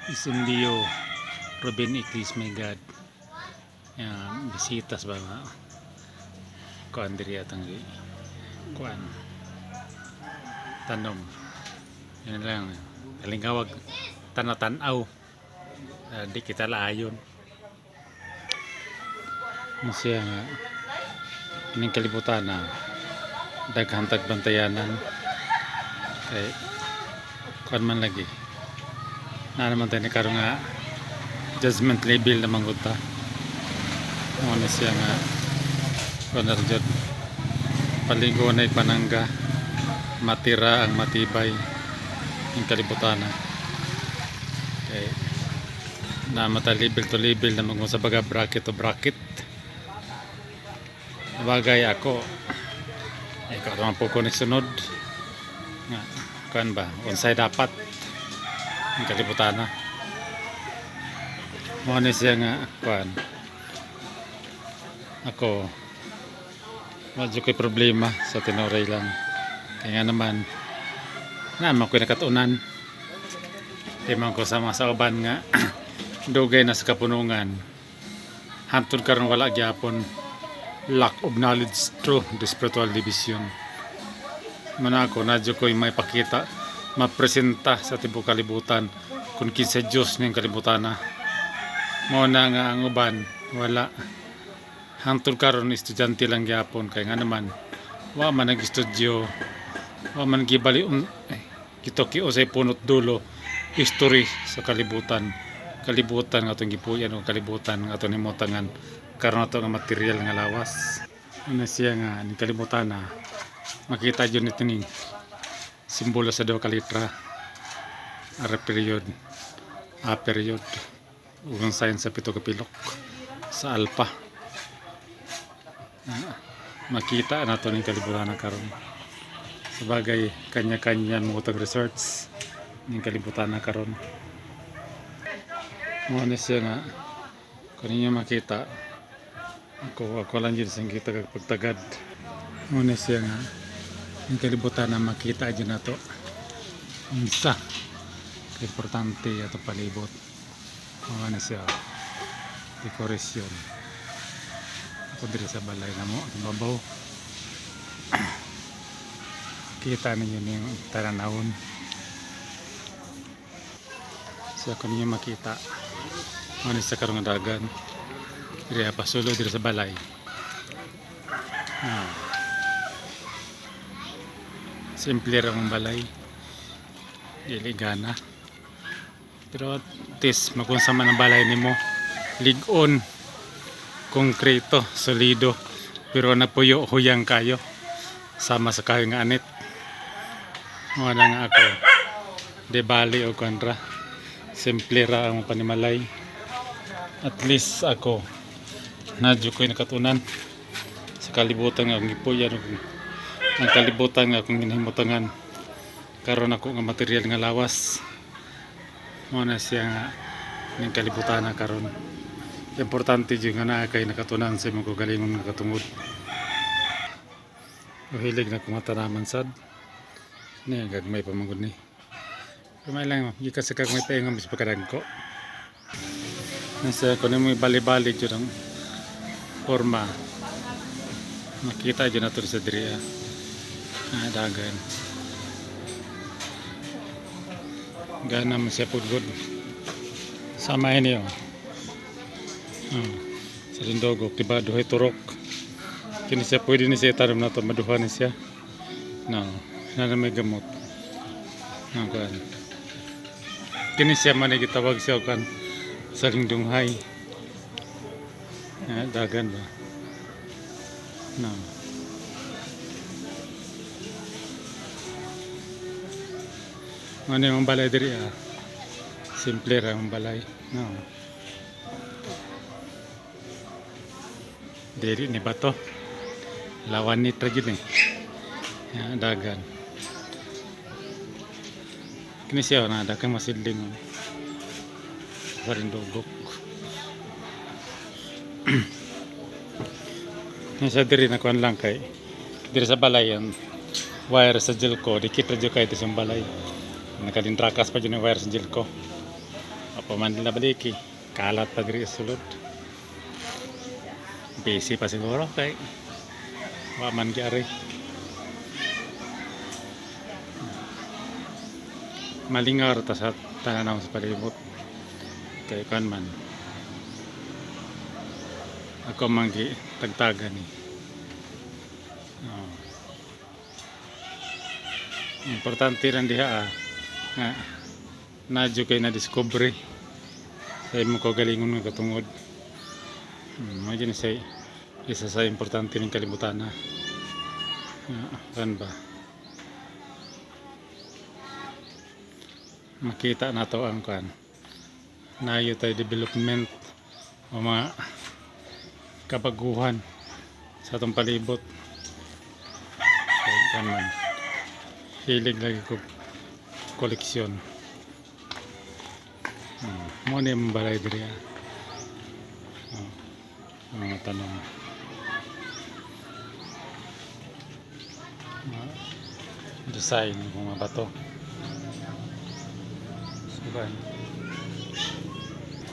SMDO Ruben Eclis, my God. Yan, bisitas ba nga kuan diri atang kuan tanom. Yan lang, kalingawag tanatanaw. Di kita laayon. Ano siya nga ining kalibutan na daghan tag bantayanan kay kuan man lagi na naman tayo ni karon nga judgment label na manggod ta. Mo na siya nga kuan na jud, paligo na panangga, matira ang matibay ng kalibutan na kay na mata label to label na manggod sa baga, bracket to bracket. Bagay ako ikaw naman po ko sunod nga kuan ba, unsay dapat ang kalibutan na. Mo ni siya nga kuan, ako medyo ko'y problema sa tinuray lang kaya nga naman naman ko'y nakatunan. Di man ko sa mga sauban nga dugay na sa kapunungan, hantod karon wala gyapon, lack of knowledge through the spiritual division. Man ako na ko'y may pakita, mapresenta sa tibuok kalibutan kung kinsa Diyos ning kalibutan na. Mao na nga ang uban wala, hangtod karon estudyante lang gyapon kay nga naman wa man nag-estudyo, wa man gibali un eh, gituki usay punot dulo history sa kalibutan, kalibutan nga atong gipuy-an o kalibutan nga atong himutangan karon ato nga material nga lawas. Ano siya nga ning kalibutan na makita jud nito ning simbolo sa duha ka litra, R period, A period, ug ang sign sa pito ka pilok sa alpha. Makita nato ning kalibutan na karon. Sa bagay, kanya-kanya mo tag research ning kalibutan na karon. Mo na siya nga kung ninyo makita, ako ako lang jud sa kita kag pagtagad. Mo na siya nga ning kalibutan na makita jud nato unsa ka importante ato palibot. Mo na siya, dekorasyon ako diri sa balay namo sa babaw. Kita ninyo ning taranawon. So kung ninyo makita, mo ni sa karong dagan diri pasulo diri sa balay. Simple ra ang balay, dili gana, pero at least makunsa man ang balay nimo, lig-on, konkreto, solido, pero napuyo huyang kayo sama sa kayo nga anit. Wala nga ako di bali o kontra, simple ra ang panimalay. At least ako nadyo ko'y nakatunan sa kalibutan nga akong gipuy-an ug ang kalibutan nga akong ginahimutangan karon ako nga material nga lawas. Mo na siya nga ning kalibutan na karon, importante jud nga naa kay nakatunan sa imong kaugalingon nga katungod. O hilig na kung matanaman sad ni, gagmay pa man gud ni. Gamay lang gikan sa kagmay pa nga mas pagkadagko. Nasa kuno mo bali-bali jud ang forma. Makita jud nato sa diri ah. Dagan. Gana man siya pud good. Sama ini oh. Sa lindogok, diba, duhay turok. Kini siya pwede ni siya itanom nato, maduha ni siya. No, na may gamot. No, kuan. Kini siya man ay gitawag siya kan sa lindunghay. Dagan ba? No. Ano yung balay diri ah? Simple ra ang balay. No. Diri ni bato. Lawan ni tra gyud ni. Ya, dagan. Kini siya na dagan masidling oh. Sa rindugok. Yung sa diri na kuan lang kay diri sa balay ang wire sa Jelco, dikit ra jud kay sa balay. Nakalintrakas pa jud ang wire sa Jelco. Apa man nila baliki. Kalat pa diri sa sulod. Busy pa siguro kay wa man gyari. Malingaw ra ta sa tananaw sa palibot. Kay kan man. Ako man gi tagtagan ni. Oh. Importante rin diha nga nadyo kay na-discovery sa imong kaugalingon nga katungod. Mao gyud ni siya isa sa importante ning kalibutan na. Kan ba? Makita na to ang kan. Nayo tayo development o mga kabaguhan sa atong palibot. Kay kan man. Hilig lagi ko koleksyon. Mo ni ang balay diri ah. Oh, ang mga tanom. Mga design ng mga bato. So, kan.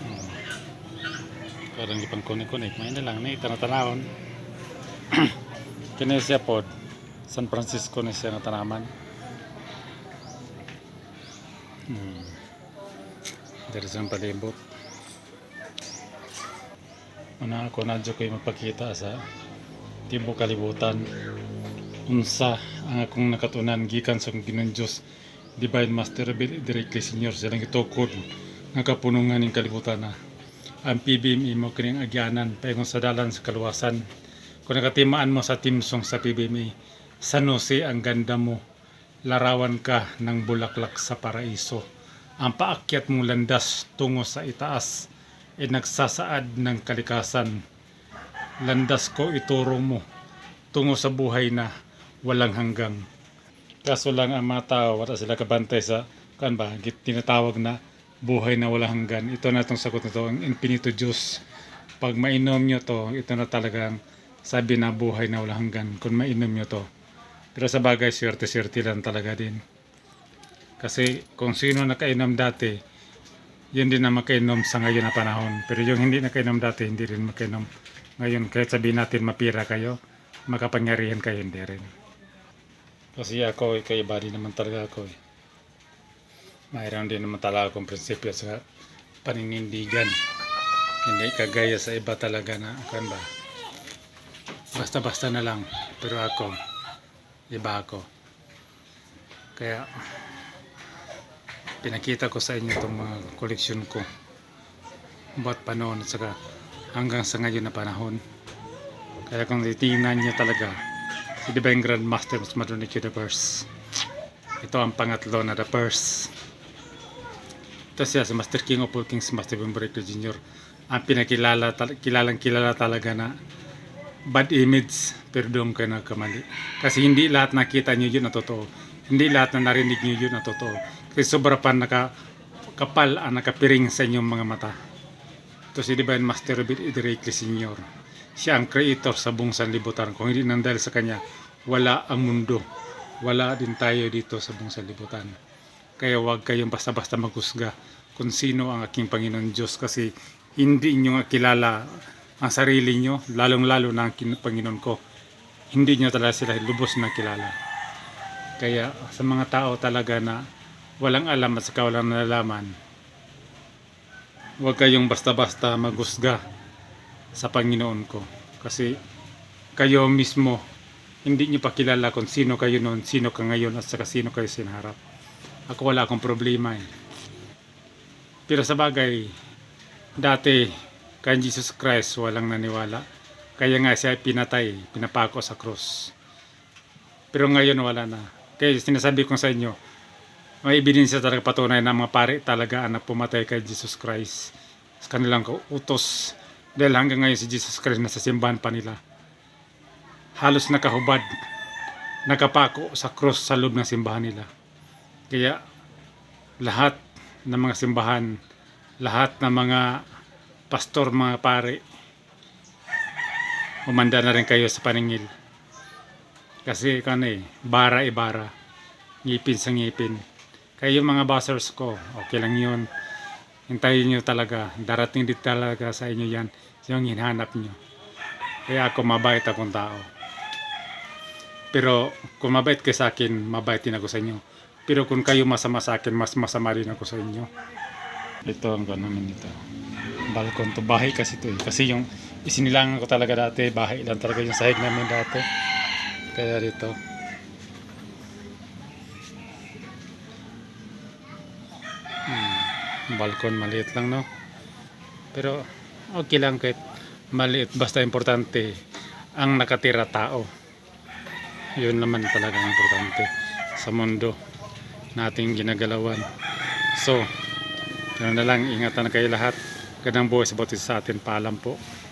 Oh. Parang ipang kunik-kunik. May na lang ni tanatanawon. Kini siya pod. San Francisco ni siya nga tanaman. Diri sa palibot. Una ako na ko'y mapakita sa tibuok kalibutan. Unsa ang akong nakatunan gikan sa akong Ginoong Diyos, Divine Master directly Senior silang gitukod nga kapunungan ning kalibutan na. Ang PBMA mo kining agyanan paingon sa dalan sa kaluwasan. Kung nakatimaan mo sa theme song sa PBMA, San Jose ang ganda mo, larawan ka ng bulaklak sa paraiso. Ang paakyat mong landas tungo sa itaas ay nagsasaad ng kalikasan. Landas ko ituro mo tungo sa buhay na walang hanggang. Kaso lang ang mga tao, wala sila kabantay sa kan ba, tinatawag na buhay na walang hanggan. Ito na itong sagot nito, ang Infinito Juice. Pag mainom nyo to, ito na talagang sabi na buhay na walang hanggan kung mainom nyo to. Pero sa bagay, swerte-swerte lang talaga din. Kasi kung sino nakainom dati, yun din ang makainom sa ngayon na panahon. Pero yung hindi nakainom dati, hindi rin makainom ngayon. Kahit sabihin natin mapira kayo, makapangyarihan kayo, hindi rin. Kasi ako, kaiba din naman talaga ako eh. Mayroon din naman talaga akong prinsipyo sa paninindigan. Hindi kagaya sa iba talaga na, kan ba? Basta-basta na lang. Pero ako, iba ako. Kaya, pinakita ko sa inyo itong mga koleksyon ko. Ba't pa noon at saka hanggang sa ngayon na panahon. Kaya kung titingnan nyo talaga, si Divine Grandmaster Mas Madronic Universe. Ito ang pangatlo na the first. Ito siya si Master King of All Kings, Master Bimbo Jr. Ang pinakilala, kilalang kilala talaga na bad image, pero doon kayo nagkamali. Kasi hindi lahat nakita nyo yun na totoo. Hindi lahat na narinig nyo yun na totoo. Kasi sobra pa naka, kapal ang nakapiring sa inyong mga mata. Ito si Divine Master Robert Directly Senior. Siya ang creator sa buong sanlibutan. Kung hindi nang dahil sa kanya, wala ang mundo. Wala din tayo dito sa buong sanlibutan. Kaya huwag kayong basta-basta maghusga kung sino ang aking Panginoon Diyos kasi hindi nyo nga kilala ang sarili nyo, lalong-lalo na ang Panginoon ko. Hindi nyo talaga sila lubos na kilala. Kaya sa mga tao talaga na walang alam at saka walang nalalaman, huwag kayong basta-basta maghusga sa Panginoon ko. Kasi kayo mismo, hindi nyo pa kilala kung sino kayo noon, sino ka ngayon, at saka sino kayo sinaharap. Ako, wala akong problema eh. Pero sa bagay, dati kay Jesus Christ walang naniwala. Kaya nga siya pinatay, pinapako sa krus. Pero ngayon wala na. Kaya sinasabi ko sa inyo, may ebidensya talaga, patunay na mga pare talaga ang pumatay kay Jesus Christ sa kanilang utos. Dahil hanggang ngayon si Jesus Christ nasa simbahan pa nila. Halos nakahubad, nakapako sa krus sa loob ng simbahan nila. Kaya lahat ng mga simbahan, lahat ng mga pastor, mga pare, umanda na rin kayo sa paningil. Kasi kano eh, bara ibara, ngipin sa ngipin. Kaya yung mga bashers ko, okay lang yun. Hintayin nyo talaga. Darating din talaga sa inyo yan. Yung hinahanap nyo. Kaya ako, mabait akong tao. Pero kung mabait kayo sa akin, mabait din ako sa inyo. Pero kung kayo masama sa akin, mas masama rin ako sa inyo. Ito ang gano'n namin dito. Balkon to. Bahay kasi ito eh. Kasi yung isinilangan ko talaga dati, bahay lang talaga yung sahig namin dati. Kaya dito. Balkon, maliit lang, no? Pero okay lang kahit maliit. Basta importante ang nakatira tao. Yun naman talaga ang importante sa mundo nating ginagalawan. So, ganun na lang. Ingatan kayo lahat. Gandang buhay sa bawat isa sa atin. Paalam po.